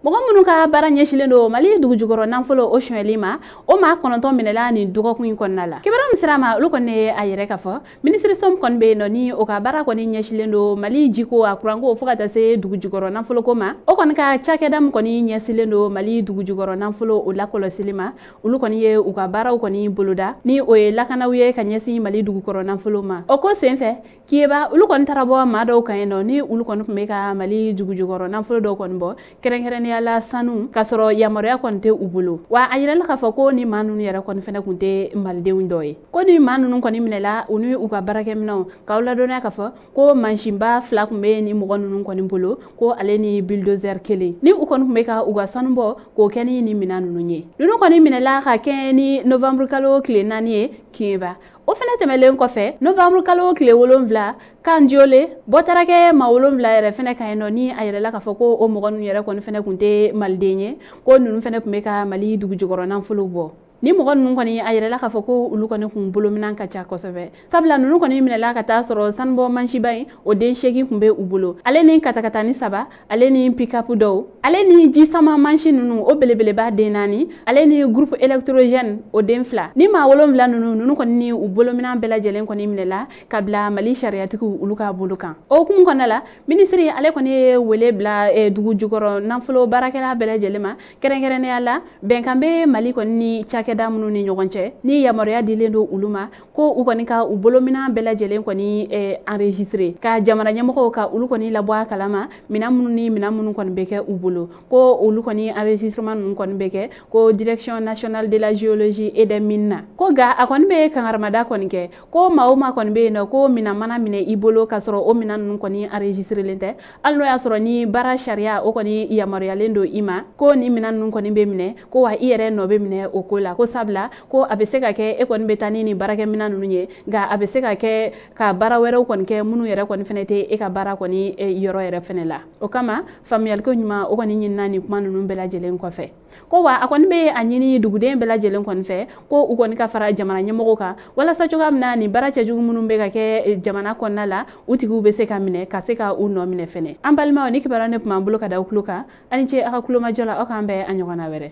Mɔgɔ minnu ka baara ɲɛsilen don Mali dugujukɔrɔ nafolo o sonyɛli ma, o maa 9 minɛla nin dɔgɔkun in kɔnɔna la. Kibaruya min sera ma, olu kɔni ye a yɛrɛ k'a fɔ minisiriso min kɔni bɛ yen nɔ ni o ka baara kɔni ɲɛsilen don Mali jiko a kuranko fo ka taa se dugujukɔrɔ nafoloko ma, o kɔni ka cakɛda min kɔni ɲɛsilen don Mali dugujukɔrɔ nafolo o lakɔlɔsili ma, olu kɔni ye u ka baaraw kɔni boloda ni o ye lakanaw ye ka ɲɛsin Mali dugukɔrɔ nafolo ma. O ko senfɛ Kiyeba, olu kɔni taara bɔ maa dɔw kan yen nɔ ni olu kɔni tun bɛ ka Mali dugujukɔrɔ nafolo dɔw kɔni bɔ, kɛrɛnkɛrɛnnenya la sanu, k'a sɔrɔ yamaruya kɔni tɛ u bolo. Wa a yirala k'a fɔ ko ni maa ninnu yɛrɛ kɔni fɛnɛ tun tɛ malidenw dɔ ye. Ko ni maa ninnu kɔni minɛla u ni u ka baarakɛminɛnw, k'aw ladɔnniya k'a fɔ ko mansinba 2 tun bɛ ni mɔgɔ ninnu kɔni bolo, ko ale ni bulldozer 1, ni u kɔni tun bɛ ka u ka sanu bɔ k'o kɛ ni nin minɛn ninnu ye. Ninnu kɔni minɛla ka kɛɲɛ ni novembre kalo tile 4 ye Kiyeba. O fɛnɛ tɛmɛlen kɔfɛ, novembre kalo tile 7, Kanjole bɔ taara kɛ maa 7 yɛrɛ fɛnɛ kan yen nɔ, ni a yɛrɛla k'a fɔ ko o mɔgɔ ninnu yɛrɛ kɔni fɛnɛ tun tɛ maliden ye, ko ninnu fɛnɛ tun bɛ ka Mali dugujukɔrɔ nafolo bɔ. Ni mɔgɔ ninnu kɔni a yɛrɛla k'a fɔ ko olu kɔni kun bolominɛn ka ca kosɛbɛ, sabula ninnu kɔni minɛla ka taa sɔrɔ sanubɔ mansinba in o den 8 tun bɛ u bolo, ale ni katakatani 3, ale ni pick-up dɔw, ale ni ji sama mansin ninnu o belebeleba den 4, ale ni groupe électrogène o den 2. Ni maa 7 ninnu kɔni ni u bolominɛn bɛɛ lajɛlen kɔni minɛla ka bila Mali sariyatigiw olu ka bolo kan. O hukumu kɔnɔna la, minisiri ale kɔni ye wele bila dugu jukɔrɔ nafolo baarakɛla bɛɛ lajɛlen ma, kɛrɛnkɛrɛnnenya la bɛnkan bɛ Mali kɔni ni cakɛda minnu ni ɲɔgɔn cɛ, ni yamaruya dilen don olu ma ko u kɔni ka u bolominɛn bɛɛ lajɛlen kɔni enregistré, ka jamana ɲɛmɔgɔw ka olu kɔni labɔ a kalama minɛn minnu ni minɛn minnu kɔni bɛ kɛ u bolo, ko olu kɔni enregistrement ninnu kɔni bɛ kɛ ko direction nationale de la géologie et des mines na. Ko nka a kɔni bɛ kangaramada kɔni kɛ ko maa o maa kɔni bɛ yen nɔ ko minɛn mana minɛ i bolo k'a sɔrɔ o minɛn ninnu kɔni enregistrelen tɛ, hali n'o y'a sɔrɔ ni baara sariya o kɔni yamaruyalen don i ma, ko ni minɛn ninnu kɔni bɛ minɛ, ko wa i yɛrɛ nɔ bɛ minɛ o ko la, ko sabula ko a bɛ se ka kɛ e kɔni bɛ taa ni nin baarakɛminɛn ninnu ye, nka a bɛ se ka kɛ ka baara wɛrɛw kɔni kɛ minnu yɛrɛ kɔni fɛnɛ tɛ e ka baara kɔni yɔrɔ yɛrɛ fɛnɛ la. O kama faamuyaliko ɲuman o kɔni ɲinina nin kuma ninnu bɛɛ lajɛlen kɔfɛ. Ko wa a kɔni bɛ a ɲini duguden bɛɛ lajɛlen kɔni fɛ ko u kɔni ka fara jamana ɲɛmɔgɔw kan walasa cogoya min na nin baara cɛjugu minnu bɛ ka kɛ jamana kɔnɔna la, u tigiw bɛ se ka minɛ ka se ka u nɔ minɛ fɛnɛ. An balimaw, ni kibaruya ne tun b'an bolo ka da aw tulo kan, aw ni ce aw ka kulomajɔ la, aw k'an bɛn a ɲɔgɔnna wɛrɛ.